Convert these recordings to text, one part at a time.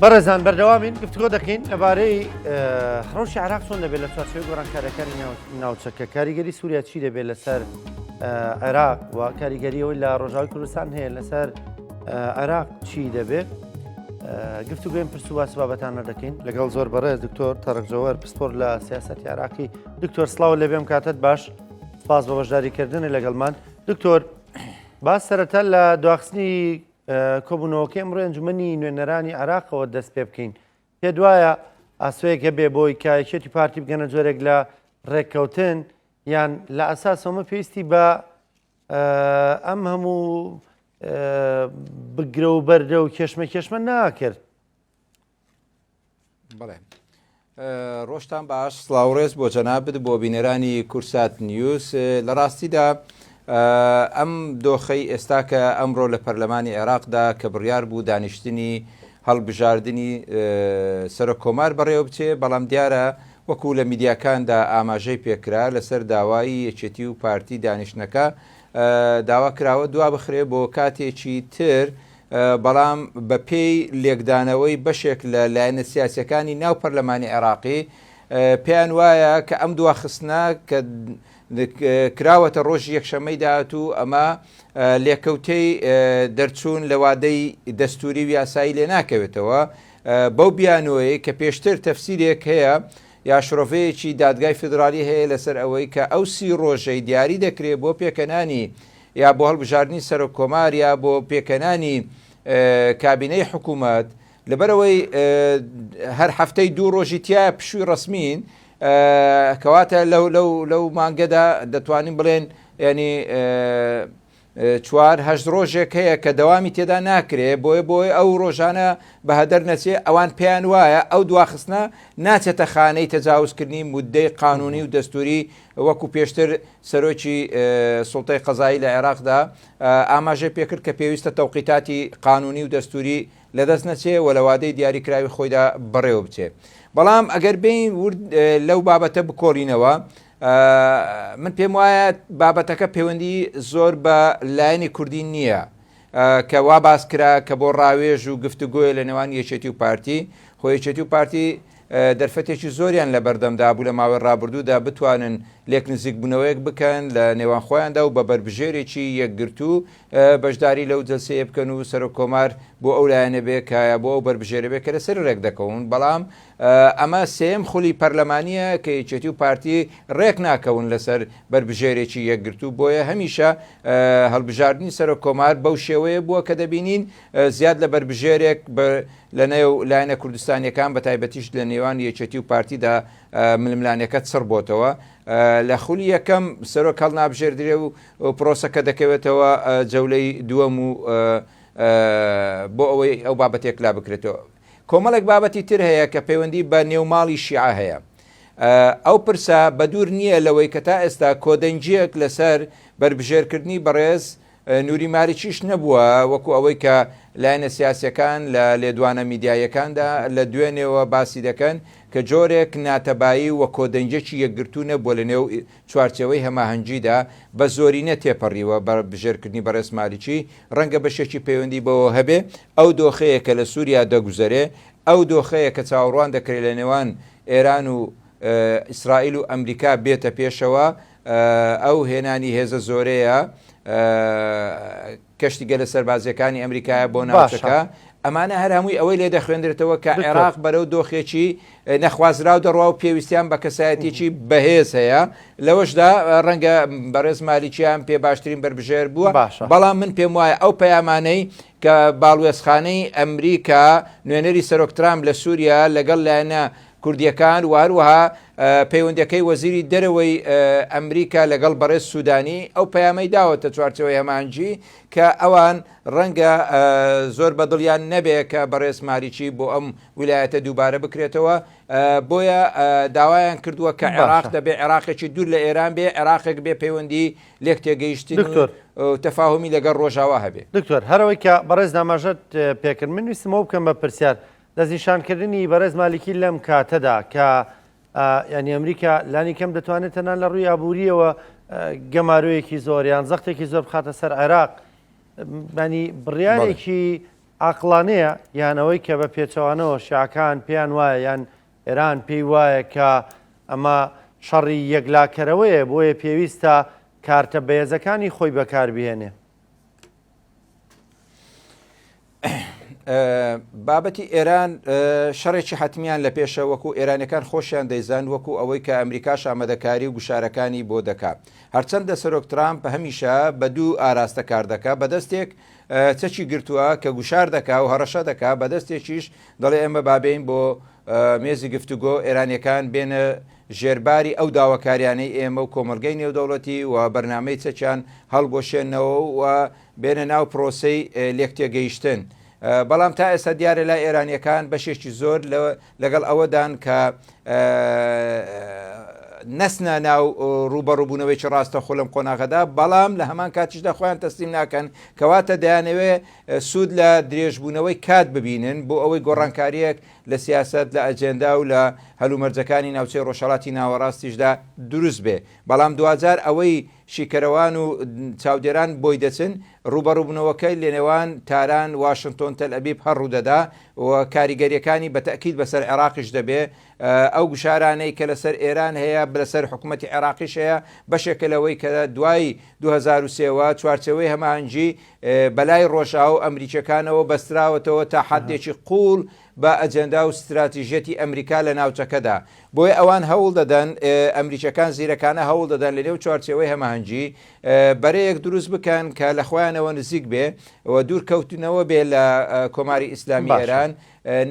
بەڕێزان بەردەوامین گفتگۆ دەکەین لەبارەی ڕەوشی عراق چۆن دەبێت لە چوارچێوەی گۆڕانکاریەکانی ناوچەکە کاریگەری سووریا چی دەبێت لەسەر عێراق و کاریگەریەوەی لە ڕۆژاوی کوردستان هەیە لەسەر عێراق چی دەبێت گفتوگوێن پرس و باس بابەتانە دەکەین لەگەڵ زۆر بەڕێز دکتۆر تەرک جەوەر پسپۆر لە سیاستی عراقی دکتۆر سلااو لەبێم کاتت باش سپاس بە بەشداریکردنی لەگەڵمان دکتۆر باس سەرەتا لە دواخستنی کۆبوونەوەکەی ئەمڕۆی ئەنجومەنی نوێنەرانی عێراقەوە دەست پێ بکەین پێت وایە ئاسۆیەک هەبێ بۆی کە یەکێتی پارتی بگەنە جۆرێک لە ڕێککەوتن یان لە ئەساسەوەمە پێویستی بە ئەم هەموو بگرە و بەردە و کێشمە کێشمە ناکرد؟ بەڵێ ڕۆژتان باش سڵاوڕێز بۆ جەنابت بۆ بینەرانی کورسات نیوز لە ڕاستیدا ئەم دۆخەی ئێستا کە ئەمڕۆ لە پەرلەمانی عێراقدا کە بڕیار بوو دانیشتنی هەڵبژاردنی سەرۆک کۆمار بەڕێوە بچێ بەڵام دیارە وەکو لە میدیاکاندا ئاماژەی پێکرا لەسەر داوای یەکێتی و پارتی دانیشتنەکە داوا کراوە دوا بخرێ بۆ کاتێکی تر بەڵام بەپێی لێکدانەوەی بەشێک لە لایەنە سیاسیەکانی ناو پەرلەمانی عێراقی پێیان وایە کە ئەم دواخستنە کە کراوەتە ڕۆژی یەکشەمەی داهاتوو ئەمە لێکەوتەی دەرچوون لە وادەی دەستوری و یاسایی لێ ناکەوێتەوە بەو بیانۆیە کە پێشتر تەفسیرێک هەیە یا شرۆڤەیەکی دادگای فیدرالی هەیە لەسەر ئەوەی کە ئەو سی ڕۆژەی دیاری دەکرێت بۆ پێکەنانی یا بۆ هەڵبژاردنی سەرۆک کۆمار یا بۆ پێکهێنانی کابینەی حکوومەت لەبەرەوەی هەر هەفتەی دوو ڕۆژی تایە پشووی ڕسمین کەواتە لەو لەو لەو مانگەدا دەتوانین بڵێن ینی چوار هەشت ڕۆژێک هەیە کە دەوامی تێدا ناکرێ بۆیە بۆی ئەو ڕۆژانە بە هەدەر نەچێ ئەوان پێیان وایە ئەو دواخستنە ناچێتە خانەی تەجاوزکردنی مدەی قانونی و دەستوری وەکو پێشتر سەرۆکی سوڵتەی قەزایی لە عێراقدا ئاماژەی پێکرد کە پێویستە تەوقیتاتی قانونی و دەستوری لەدەست نەچێ و لە وادەی دیاریکراوی خۆیدا بەڕێوە بچێ. بەڵام ئەگەر بێین ورد لەو بابەتە بکۆڵینەوە من پێم وایە بابەتەکە پەیوەندی زۆر بە لایەنی کوردی نییە کە وا باس کرا کە بۆ ڕاوێژ و گفتوگۆیە لە نێوان یەکێتی و پارتی خۆ یەکێتی و پارتی دەرفەتێکی زۆریان لەبەردەمدا بوو لە ماوەی ڕابردوودا بتوانن لێکنزیکبوونەوەیەک بکەن لە نێوان خۆیاندا و بە بەربژێرێکی یەکگرتوو بەشداری لەو جەلسەیە بکەن و سەرۆک کۆمار بۆ ئەو لایەنە بێ کە بۆ ئەو بەربژێرە بێ کە لەسەری ڕێک دەکەون بەڵام ئەمە سێیەم خولی پەرلەمانییە کە یەکێتی و پارتی ڕێک ناکەون لەسەر بەربژێرێکی یەکگرتوو بۆیە هەمیشە هەڵبژاردنی سەرۆک کۆمار بەو شێوەیە بووە کە دەبینین زیاد لە بەربژێرێک لە نێو لایەنە کوردستانیەکان بە تایبەتیش لە نێوان یەکێتی و پارتیدا ململانێکە چڕ بۆتەوە. لە خولی یەکەم سەرۆک هەڵنابژێردرێ و پرۆسەکە دەکەوێتەوە جەولەی دووەم و بۆ ئەوەی ئەو بابەتە یەکلا بکرێتەوە. کۆمەڵێک بابەتی تر هەیە کە پەیوەندی بە نێوماڵی شیعە هەیە. ئەو پرسە بەدوور نییە لەوەی کە تا ئێستا کۆدەنگییەک لەسەر بەربژێرکردنی بەڕێز نوری مالیکیش نەبووە، وەکو ئەوەی کە لایەنە سیاسیەکان لە لێدوانە میدیاییەکاندا لە دوێنێوە باسی دەکەن کە جۆرێک ناتەبایی و کۆدەنگیەکی یەکگرتوو نەبووە لە نێو چوارچێوەی هەماهەنگیدا بە زۆرینە تێپەڕیوە بە بژێرکردنی بەڕێز مالیکی ڕەنگە بەشێکی پەیوەندی بەوە هەبێ ئەو دۆخەیە کە لە سوریا دەگوزەرێ ئەو دۆخەیە کە چاوەڕوان دەکرێ لە نێوان ئێران و ئیسرائیل و ئەمریکا بێتە پێشەوە ئەو هێنانی هێزە زۆرەیە کەشتیگەلە سەربازیەکانی ئەمریکایە بۆ ناوچەکە ئەمانە هەر هەمووی ئەوەی لێ دەخوێندرێتەوە کە عێراق بەرەو دۆخێکی نەخوازراو دەڕوا و پێویستیان بە کەسایەتێکی بەهێز هەیە لەوەشدا ڕەنگە بەڕێز مالیکیان پێ باشترین بەربژێر بووە بەڵام من پێم وایە ئەو پەیامانەی کە باڵوێزخانەی ئەمریکا نوێنەری سەرۆک ترامپ لە سووریا لەگەڵ لایەنە کوردییەکان و هەروەها پەیوەندیەکەی وەزیری دەرەوەی ئەمریکا لەگەڵ بەڕێز سودانی ئەو پەیامەی داوەتە چوارچێوەی هەماهەنگی کە ئەوان ڕەنگە زۆر بەدڵیان نەبێ کە بەڕێز مالیکی بۆ ئەم ویلایەتە دووبارە بکرێتەوە بۆیە داوایان کردووە کە عێراق دەبێ عێراقێکی دوور لە ئێران بێ عێراقێک بێ پەیوەندی لێک تێگەیشتن و تەفاهمی لەگەڵ ڕۆژاوا هەبێ. دکتۆر هەرەوەی کە بەڕێز ئاماژەت پێکرد من ویستم ئەوە بکەم بە پرسیار دەستنیشانکردنی بەڕێز مالیکی لەم کاتەدا کە یانی ئەمریکا لانی کەم دەتوانێت تەنان لە ڕووی ئابووریەوە گەمارۆیەکی زۆر یان زەختێکی زۆر بخاتە سەر عێراق ینی بڕیارێکی. عاقڵانەیە یان ئەوەی کە بە پێچەوانەوە شیعەکان پێیان وایە یان ئێران پێی وایە کە ئەمە شەڕی یەکلاکەرەوەیە بۆیە پێویستە کارتە بەهێزەکانی خۆی بەکاربهێنێ؟ بابەتی ئێران شەڕێکی حەتمیان لە پێشە وەکو ئێرانەکان خۆشیان دەیزان وەکو ئەوەی کە ئەمریکاش ئامادەکاری و گوشارەکانی بۆ دەکا هەرچەندە سەرۆک ترامپ هەمیشە بە دوو ئاراستە کار دەکا بە دەستێک چەکی گرتووە کە گوشار دەکا و هەڕەشە دەکا بە دەستێکیش دەڵێ ئێمە بابین بۆ مێزی گفتوگۆ ئێرانیەکان بێنە ژێرباری ئەو داواکاریانەی ئێمە و کۆمەڵگەی نێودەوڵەتی و بەرنامەی چەکیان هەڵبوەشێنەوە و بێنە ناو پرۆسەی لێکتێگەیشتن. بەڵام تا ئێستا دیارە لای ئێرانیەکان بەشێکی زۆر لەگەڵ ئەوەدان کە نەچنە ناو ڕووبەڕووبوونەوەیکی ڕاستەخۆ لەم قۆناغەدا، بەڵام لە هەمان کاتیشدا خۆیان تەسلیم ناکەن، کەواتە دەیانەوێ سوود لە درێژبوونەوەی کات ببینن بۆ ئەوەی گۆڕانکارییەک لە سیاسەت، لە ئەجێندا و لە هەلومەرجەکانی ناوچەی ڕۆژهەڵاتی ناوەڕاستیشدا دروست بێ. بەڵام دواجار ئەوەی شیکەرەوان و چاودێران بۆی دەچن، ڕووبەڕووبوونەوەکەی لەنێوان تاران، واشنتۆن، تەلئەبیب هەر ڕوودەدا و کاریگەرییەکانی بە تەئکید بەسەر عێراقیش دەبێ. ئەو گوشارانەی کە لەسەر ئێران هەیە، لەسەر حکومەتی عێراقیش هەیە، بەشێکە لەوەی کە دوای 2003 وە چوارچێوەی هەماهەنگی بەلای ڕۆژئاوا و ئەمریکییەکانەوە بەستراوەتەوە تا حەدێکی قووڵ بە ئەجێندا و ستراتیژیەتی ئەمریکا لە ناوچەکەدا. بۆیە ئەوان هەوڵ دەدەن، ئەمریکییەکان زیرەکانە هەوڵ دەدەن لەنێو چوارچێوەی هەماهەنگی بەرەیەک دروست بکەن کە لە خۆیانەوە نزیک بێ و دوورکەوتنەوە بێ لە کۆماری ئیسلامی ئێران.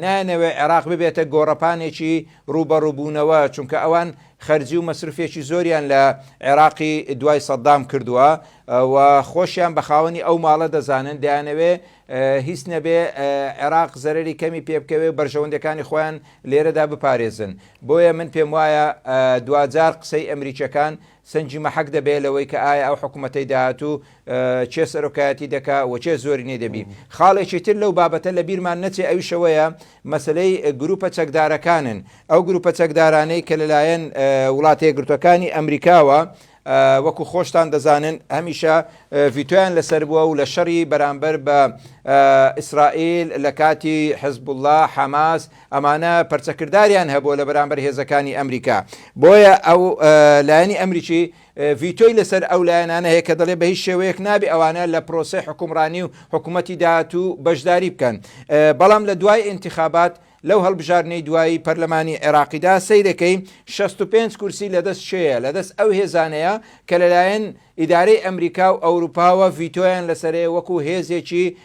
نایانەوێ عێراق ببێتە گۆڕەپانێکی ڕووبەڕووبوونەوە، چونکە ئەوان خەرجی و مەسرفێکی زۆریان لە عێراقی دوای سەدام کردووە و خۆشیان بە خاوەنی ئەو ماڵە دەزانن، دەیانەوێ هیچ نەبێ عێراق زەرەری کەمی پێ بکەوێ و بەرژەوەندیەکانی خۆیان لێرەدا بپارێزن. بۆیە من پێموایە دواجار قسەی ئەمریکیەکان سەنگی مەحەک دەبێ لەوەی کە ئایا ئەو حکومەتەی داهاتوو کێ سەرۆکایەتی دەکا و کێ زۆرینەی دەبی. خاڵێکی تر لەو بابەتە لە بیرمان نەچێ ئەویش ئەوەیە مەسەلەی گروپە چەکدارەکانن. ئەو گروپە چەکدارانەی کە لەلایەن وڵاتە یەکگرتووەکانی ئەمریکاوە وەکو خۆشتان دەزانن هەمیشە ڤیتۆیان لەسەر بووە و لە شەڕی بەرامبەر بە ئیسرائیل لە کاتی حزبوڵا، حەماس ئەمانە پەرچەکرداریان هەبووە لە بەرامبەر هێزەکانی ئەمریکا. بۆیە ئەو لایەنی ئەمریکی ڤیتۆی لەسەر ئەو لایەنانە هەیە کە دەڵێ بە هیچ شێوەیەک نابێ ئەوانە لە پرۆسەی حوکمڕانی و حکوومەتی داهاتوو بەشداری بکەن. بەڵام لە دوای ئینتخابات لەو هەڵبژاردنەی دوایی پەرلەمانی عێراقیدا سەیرەکەی 65 کورسی لەدەست کێیە؟ لەدەست ئەو هێزانەیە کە لەلایەن ئیدارەی ئەمریکا و ئەوروپاوە ڤیتۆیان لەسەرەیە وەکو هێزێکی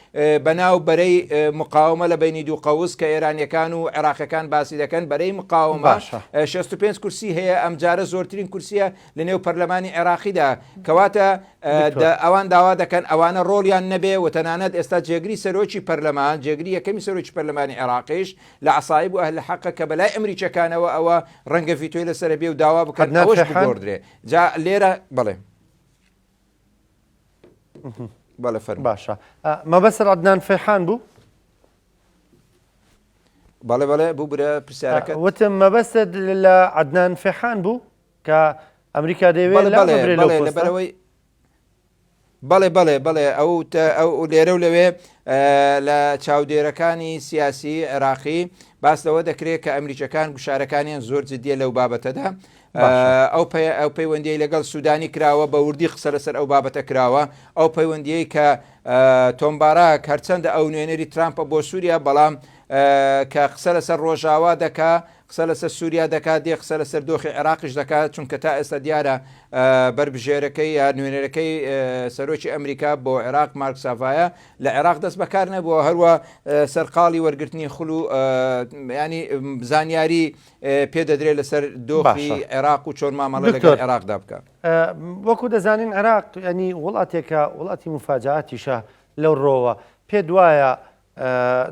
بەناو بەرەی مقاومە لە بەینی دوو قەوس کە ئێرانیەکان و عێراقیەکان باسی دەکەن بەرەی مقاومە باشە. 65 کورسی هەیە ئەمجارە زۆرترین کورسیە لە نێو پەرلەمانی عێراقیدا کەواتە دکتۆر. ئەوان داوا دەکەن ئەوانە ڕۆڵیان نەبێ و تەنانەت ئێستا جێگری سەرۆکی پەرلەمان جێگری یەکەمی سەرۆکی پەرلەمانی عێراقیش لە عەسائیب و ئەهل حەقە کە بەلای ئەمریکیەکانەوە ئەوە ڕەنگە ڤیتۆی لەسەرە بێ و داوا بکەن عەدنان ئەوەش فەیحان. بگۆڕدرێ جا لێرە بەڵێ بەڵێ فەرموو. باشە مەبەستت عەدنان فەیحان بوو؟ بەڵێ بەڵێ ببورە پرسیارەکەت. وتم مەبەستت لە عەدنان فەیحان بوو کە ئەمریکا دەیەوێت بەڵێ لا بەڵێ ببرێ لەو بەڵێ پۆستە؟ لەبەرئەوەی بەڵێ بەڵێ بەڵێ ئەو ئەو لێرە و لەوێ لە چاودێرەکانی سیاسی عێراقی باس لەوە دەکرێت کە ئەمریکەکان گوشارەکانیان زۆر جدیە لەو بابەتەدا ئەو ئەو پەیوەندی لەگەڵ سوودانی کراوە بە وردی قسە لەسەر ئەو بابەتە کراوە ئەو پەیوەندیەی کە تۆم باراک هەرچەندە ئەو نوێنەری ترامپە بۆ سووریا بەڵام کە قسە لەسەر ڕۆژاوا دەکا قسە لەسەر سووریا دەکات، دێ قسە لەسەر دۆخی عێراقیش دەکات، چونکە تا ئێستا دیارە بەربژێرەکەی یا نوێنەرەکەی سەرۆکی ئەمریکا بۆ عێراق مارک ساڤایە لە عێراق دەست بەکار نەبووە، هەروە سەرقاڵی وەرگرتنی خول و ینی زانیاری پێدەدرێت لەسەر دۆخی عێراق و چۆن مامەڵە لەگەڵ عێراقدا بکە. وەکو دەزانین عێراق ینی وڵاتێکە وڵاتی مفاجاتیشە لەو ڕۆوە پێت وایە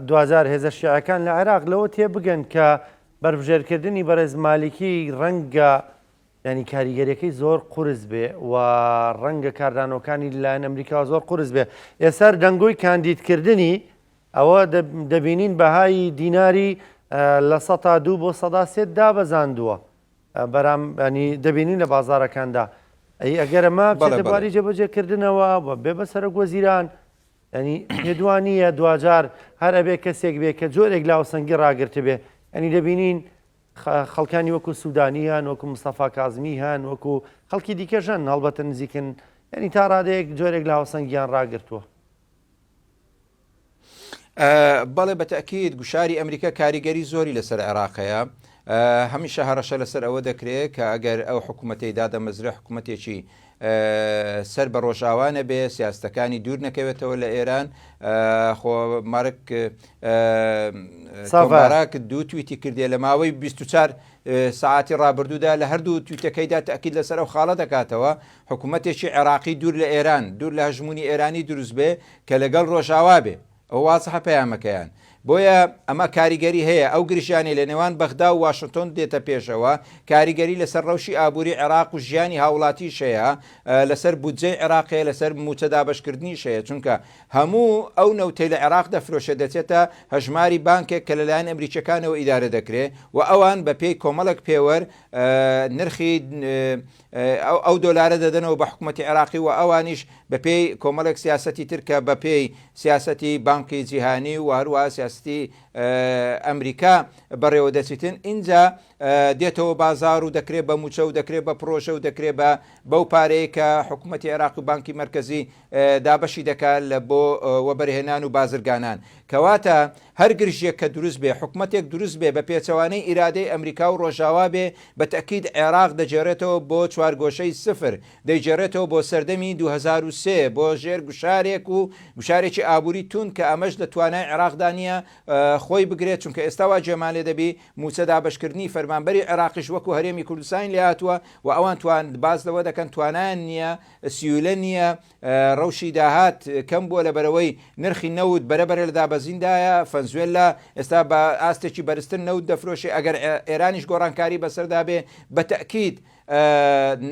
دواجار هێزە شیعەکان لە عێراق لەوە تێبگەن کە بەربژێرکردنی بەڕێز مالیکی ڕەنگە ینی کاریگەریەکەی زۆر قورس بێ و ڕەنگە کاردانەوەکانی لەلایەن ئەمریکاوە زۆر قورس بێ ئێستا دەنگۆی کاندیدکردنی ئەوە دەبینین بەهای دیناری 2% بۆ 3% دابەزاندووە بەرام ینی دەبینین لە بازارەکاندا ئەی ئەگەر ئەمە بچێتە بواری جێبەجێکردنەوە و بێ بە سەرۆک وەزیران. ینی پێدوا نییە دواجار هەر ئەبێ کەسێک بێ کە جۆرێک لاوسەنگی ڕاگرتبێ ئەنی دەبینین خەڵکانی وەکو سوودانی هەن وەکو مستەفا کازمی هەن وەکو خەڵکی دیکەش هەن هەڵبەتە نزیکن یعنی تا ڕادەیەک جۆرێک لە هاوسەنگیان ڕاگرتووە. بەڵێ بە تەئکید گوشاری ئەمریکا کاریگەری زۆری لەسەر عێراق هەیە هەمیشە هەڕەشە لەسەر ئەوە دەکرێت کە ئەگەر ئەو حکوومەتەی دادەمەزرێ حکوومەتێکی سەر بە ڕۆژاوا نەبێ سیاستەکانی دوور نەکەوێتەوە لە ئێران خۆ مارک ساڤاراک دوو تویتی کردێ لە ماوەی 24 سەعاتی ڕابردوودا لە هەردوو تویتەکەیدا تەئکید لەسەر ئەو خاڵە دەکاتەوە حکوومەتێکی عێراقی دوور لە ئێران دوور لە هەژموونی ئێرانی دروست بێ کە لەگەڵ ڕۆژاوا بێ ئەوە وازحە پەیامەکەیان. بۆیە ئەمە کاریگەری هەیە، ئەو گرژیانەی لە نێوان بەغدا و واشنتۆن دێتە پێشەوە، کاریگەری لەسەر ڕەوشی ئابووری عێراق و ژیانی هاوڵاتیش هەیە، لەسەر بودجەی عێراق هەیە، لەسەر مووچە دابەشکردنیش هەیە، چونکە هەموو ئەو نەوتەی لە عێراق دەفرۆشێت دەچێتە هەژماری بانکێک کە لەلایەن ئەمریکییەکانەوە ئیدارە دەکرێت و ئەوان بەپێی کۆمەڵێک پێوەر نرخی ئەو دۆلارە دەدەنەوە بە حکومەتی عێراقی و ئەوانیش بەپێی کۆمەڵێک سیاسەتی تر کە بەپێی سیاسەتی بانقی جیهانی و هەروەها سیاسەتی ئەمریکا بەڕێوە دەچیتن ئینجا دێتەوە بازار و دەکرێت بە موچە و دەکرێت بە پرۆژە و دەکرێت بە بەو پارەیە کە حکوومەتتی عێراق و بانکی مرکزی دابەشی دەکات لە بۆ وەبەرهێنان و بازرگانان کەواتە هەر گرژیەک کە دروست بێ، حکومەتێک دروست بێ بە پێچەوانەی ئیرادەی ئەمریکا و ڕۆژاوا بێ، بە تەئکید عێراق دەگێڕێتەوە بۆ چوارگۆشەی سفر، دەیگێڕێتەوە بۆ سەردەمی 2003، بۆ ژێر گوشارێک و گوشارێکی ئابووری توند کە ئەمەش لە توانای عێراقدا نییە خۆی بگرێت، چونکە ئێستا وا گوێمان لێ دەبی مووچە دابەشکردنی فەرمانبەری عێراقیش وەکو هەرێمی کوردستانی لێهاتووە و ئەوان توان باس لەوە دەکەن توانایان نییە، سیولە نییە، ڕەوشی داهات کەم بووە لەبەرئەوەی نرخی نەوت بەرە بەرە لە دابەزیندایە، فەنزوێلا ئێستا بە ئاستێکی بەرزتر نەوت دەفرۆشێ، ئەگەر ئێرانیش گۆڕانکاری بەسەردا بێ بە تەئکید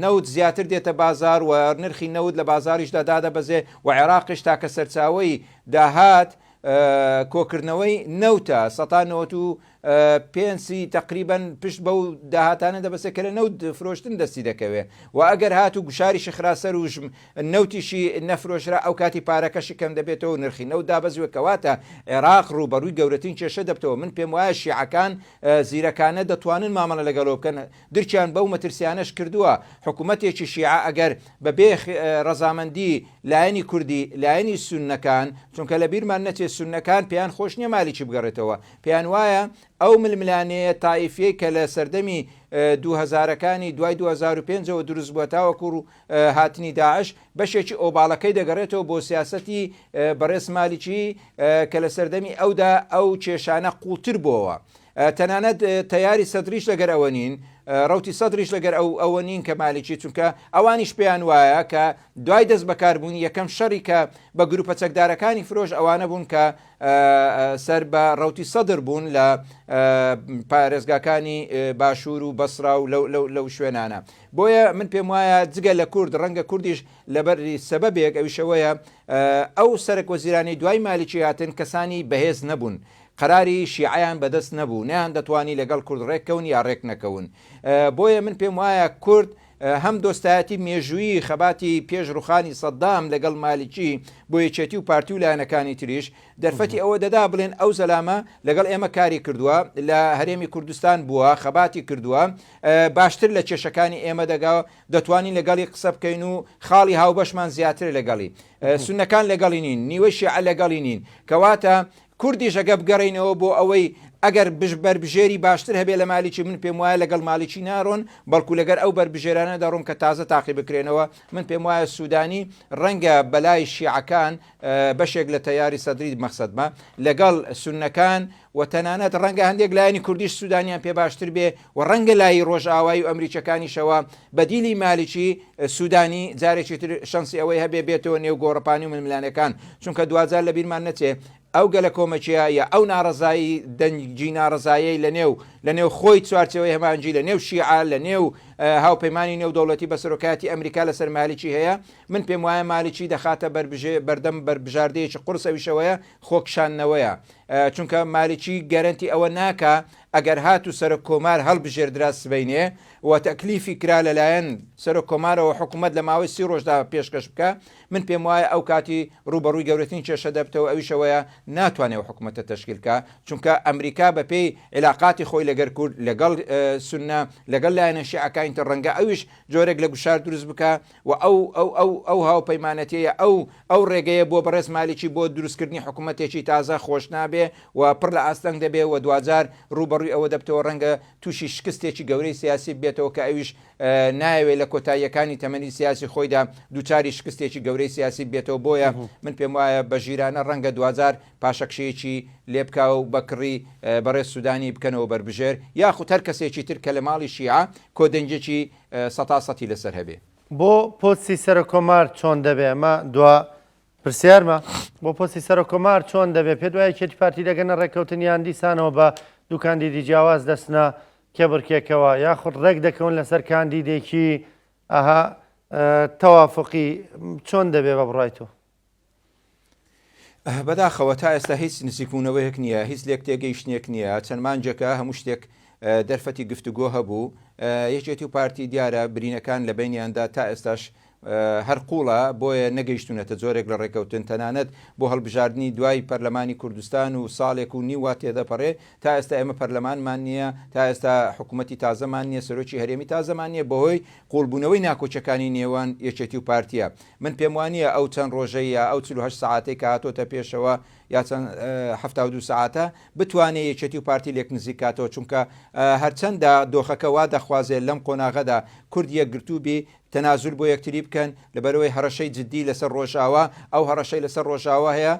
نەوت زیاتر دێتە بازاڕ و نرخی نەوت لە بازاڕیشدا دادەبەزێ و عێراقیش تاکە سەرچاوەی داهات کۆکردنەوەی نەوتە، 95% ی تەقریبەن پشت بەو داهاتانە دەبەستێت کە لە نەوت فرۆشتن دەستی دەکەوێت و ئەگەر هاتوو گوشاریشی خرا سەر و نەوتیشی نەفرۆشرا ئەو کاتی پارەکەشی کەم دەبێتەوە و نرخی نەوت دابەزیوە کەواتە عێراق ڕووبەڕووی گەورەترین کێشە دەبتەوە من پێم وایە شیعەکان زیرەکانە دەتوانن مامەڵە لەگەڵەوە بکەن درکیان بەو مەترسیانەش کردووە، حکومەتێکی شیعە ئەگەر بە بێ ڕەزامەندی لایەنی کوردی، لایەنی سوننەکان، چونکە لە بیرمان نەچێت سوننەکان پێیان خۆش نییە مالیکی بگەڕێتەوە، پێیان وایە ئەو ململانێیە تائیفیەی کە لە سەردەمی دوو هەزارەکانی دوای 2005 ەوە دروست بووە تاوەکو هاتنی داعش، بەشێکی ئۆباڵەکەی دەگەڕێتەوە بۆ سیاسەتی بەڕێز مالیکی کە لە سەردەمی ئەودا ئەو کێشانە قووڵتر بۆوە. تەنانەت تەیاری سەدریش لەگەر ئەوە نین، ڕەوتی سەدریش لەگەر ئەو ئەوە نین کە مالیکی، چونکە ئەوانیش پێیان وایە کە دوای دەست بەکاربوونی یەکەم شەڕی کە بە گروپە چەکدارەکانی فرۆش ئەوانە بوون کە سەر بە ڕەوتی سەدر بوون لە پارێزگاکانی باشوور و بەسرا و لەو شوێنانە. بۆیە من پێم وایە جگە لە کورد ڕەنگە کوردیش لەبەر سەبەبێک ئەویشەوەیە ئەو سەرەک وەزیرانەی دوای مالیکی هاتن کەسانی بەهێز نەبوون قەراری شیعەیان بەدەست نەبوو، نەیاندەتوانی لەگەڵ کورد ڕێککەون یا ڕێکنەکەون. بۆیە من پێم وایە کورد هەم دۆستایەتی مێژوویی خەباتی پێش ڕوخانی سەدام لەگەڵ مالیکی بۆ یەکێتی و پارتی و لایەنەکانی تریش دەرفەتی ئەوە دەدا بڵێن ئەو زەلامە لەگەڵ ئێمە کاری کردووە، لە هەرێمی کوردستان بووە، خەباتی کردووە، باشتر لە کێشەکانی ئێمە دەگا، دەتوانین لەگەڵی قسە بکەین و خاڵی هاوبەشمان زیاترە لەگەڵی. سوننەکان لەگەڵی نین، نیوەی شیعە لەگەڵی نین. کەواتە کوردیش ئەگە بگەڕێینەوە بۆ ئەوەی ئەگەر بەربژێری باشتر هەبێ لە مالیکی من پێم وایە لەگەڵ مالیکی ناڕۆن بەڵکو لەگەر ئەو بەربژێرانە دەڕۆن کە تازە تاقی بکرێنەوە من پێم وایە سودانی ڕەنگە بەلای شیعەکان بەشێک لە تەیاری سەدری مەخسەدمە لەگەڵ سوننەکان و تەنانەت ڕەنگە هەندێک لایەنی کوردیش سودانیان پێ باشتر بێ و ڕەنگە لای ڕۆژئاوای و ئەمریکیەکانیشەوە بەدیلی مالیکی سودانی جارێکی تر شەنسی ئەوەی هەبێ بێتەوە نێو گۆڕەپانی و ململانێکان چونکە دواجار لە بیرمان نەچێ ئەو گەلەکۆمەکیە یا ئەو ناڕەزایی دەنگی ناڕەزایەی لە نێو لە نێو خۆی چوارچێوەی هەماهەنگی لە نێو شیعە لە نێو هاوپەیمانی نێودەوڵەتی بە سەرۆکایەتی ئەمریکا لەسەر مالیکی هەیە من پێم وایە مالیکی دەخاتە بەربژێ بەردەم بەربژاردەیەکی قورس ئەویشەوەیە خۆکشاندنەوەیە. چونکە مالیکی گەرەنتی ئەوە ناکا ئەگەر هاتوو سەرۆک کۆمار هەڵبژێردرا سبەینێ و تەکلیفی کرا لەلایەن سەرۆک کۆمارەوە حکوومەت لە ماوەی سی ڕۆژدا پێشکەش بکا من پێم وایە ئەو کاتی ڕووبەڕووی گەورەترین کێشە دەبتەوە ئەویش ئەوەیە ناتوانێ ئەو حکوومەتە تەشکیل کا چونکە ئەمریکا بەپێی عیلاقاتی خۆی لەگەر کورد لەگەڵ سوننە لەگەڵ لایەنە شیعەکانی تر ڕەنگە ئەویش جۆرێک لە گوشار دروست بکا و ئەو ئەو ئەو ئەو هاوپەیمانەتیەیە ئەو ئەو ڕێگەیە بۆ بەڕێز مالیکی بۆ دروستکردنی حکوومەتێکی تازە خۆش نابێ و پڕ لە ئاستەنگ دەبێ و دواجار ڕووبەڕووی ئەوە دەبتەوە ڕەنگە تووشی شکستێکی گەورەی سیاسی ببێتەوە کە ئەویش نایەوێ لە کۆتاییەکانی تەمەنی سیاسی خۆیدا دووچاری شکستێکی گەورەی سیاسی ببێتەوە بۆیە من پێم وایە بە ژیرانە ڕەنگە دواجار پاشەکشەیەکی لێ بکا و بە کڕی بەڕێز سوودانی بکەنەوە بەربژێر یاخود هەر کەسێکی تر کە لە ماڵی شیعە کۆدەنگێکی سەتا سەتی لەسەر هەبێ. بۆ پۆستی سەرۆککۆمار چۆن دەبێ؟ ئەمە دوا پرسیارمە. بۆ پۆستی سەرۆککۆمار چۆن دەبێ؟ پێت وایە یەکێتی پارتی دەگەنە ڕێککەوتن یان دیسانەوە بە دوو کاندیدی جیاواز دەچنە کێبڕکێکەوە یاخود ڕێک دەکەون لەسەر کاندیدێکی ئەها تەوافقی چۆن دەبێ بە بڕای تۆ؟ بەداخەوە تا ئێستا هیچ نزیکبوونەوەیەک نییە، هیچ لێکتێگەیشتنێک نییە، چەند مانگێکە هەموو شتێک دەرفەتی گفتوگۆ هەبوو، یەکێتی و پارتی دیارە برینەکان لە بەینیاندا تا ئێستاش هەر قوڵە، بۆیە نەگەیشتوونەتە جۆرێک لە ڕێکەوتن، تەنانەت بۆ هەڵبژاردنی دوای پەرلەمانی کوردستان و ساڵێک و نیو وا تێدەپەڕێ، تا ئێستا ئێمە پەرلەمانمان نییە، تا ئێستا حکوومەتی تازەمان نییە، سەرۆکی هەرێمی تازەمان نییە، بەهۆی قوڵبوونەوەی ناکۆکیەکانی نێوان یەکێتی و پارتییە. من پێم وانییە ئەو چەند ڕۆژەی یا ئەو 48 سەعاتەی کە هاتۆتە پێشەوە یا چەند 72 سەعاتە بتوانێ یەکێتی و پارتی لێک نزیک کاتەوە چونکە هەرچەندە دۆخەکە وا دەخوازێ لەم قۆناغەدا کورد یەکگرتوو بی تەنازول بۆ یەکتری بکەن لەبەرئەوەی هەڕەشەی جدی لەسەر ڕۆژاوا ئەو هەڕەشەی لەسەر ڕۆژاوا هەیە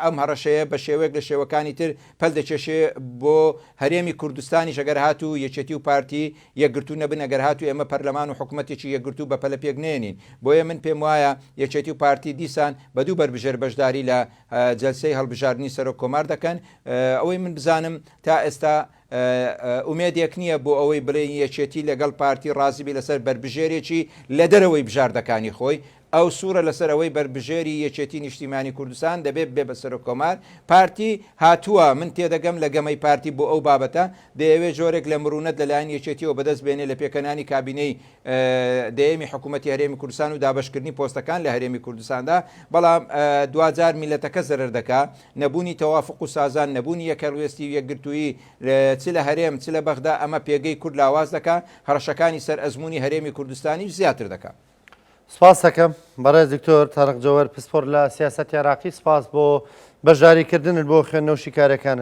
ئەم هەڕەشەیە بە شێوەیەک لە شێوەکانی تر پەل دەکێشێ بۆ هەرێمی کوردستانیش ئەگەر هاتوو یەکێتی و پارتی یەکگرتوو نەبن ئەگەر هاتوو ئێمە پەرلەمان و حکومەتێکی یەکگرتوو بە پەلە پێک نەیەنین بۆیە من پێم وایە یەکێتی و پارتی دیسان بە دوو بەربژێر بەشداری لە جەلسەی هەڵبژاردنی سەرۆک کۆمار دەکەن ئەوەی من بزانم تا ئێستا ئومێدێک نییە بۆ ئەوەی بڵێین یەکێتی لەگەڵ پارتی ڕازی بی لەسەر بەربژێرێکی لە دەرەوەی بژاردەکانی خۆی، ئەو سوورە لەسەر ئەوەی بەربژێری یەکێتی نیشتیمانی کوردستان دەبێ ببێ بە سەرۆککۆمار، پارتی هاتووە، من تێدەگەم لە گەمەی پارتی بۆ ئەو بابەتە، دەیەوێ جۆرێک لە مرونەت لەلایەن یەکێتیەوە بەدەست بێنێ لە پێکهێنانی کابینەی دەیەمی حکوومەتی هەرێمی کوردستان و دابەشکردنی پۆستەکان لە هەرێمی کوردستاندا، بەڵام دواجار میللەتەکە زەرەر دەکا، نەبوونی تەوافوق و سازان، نەبوونی یەکهەڵوێستی و یەکگرتوویی چ لە هەرێم چ لە بەغدا ئەمە پێگەی کورد لاواز دەکا، هەڕەشەکانی سەر ئەزموونی هەرێمی کوردستانیش زیاتر دەکا. سپاس دەکەم بەڕێز دکتۆر تارق جەوەر پسپۆر لە سیاسەتی عێراقی سپاس بۆ بەشداریکردنت بۆ خوێندنەوە شیکارەکانت.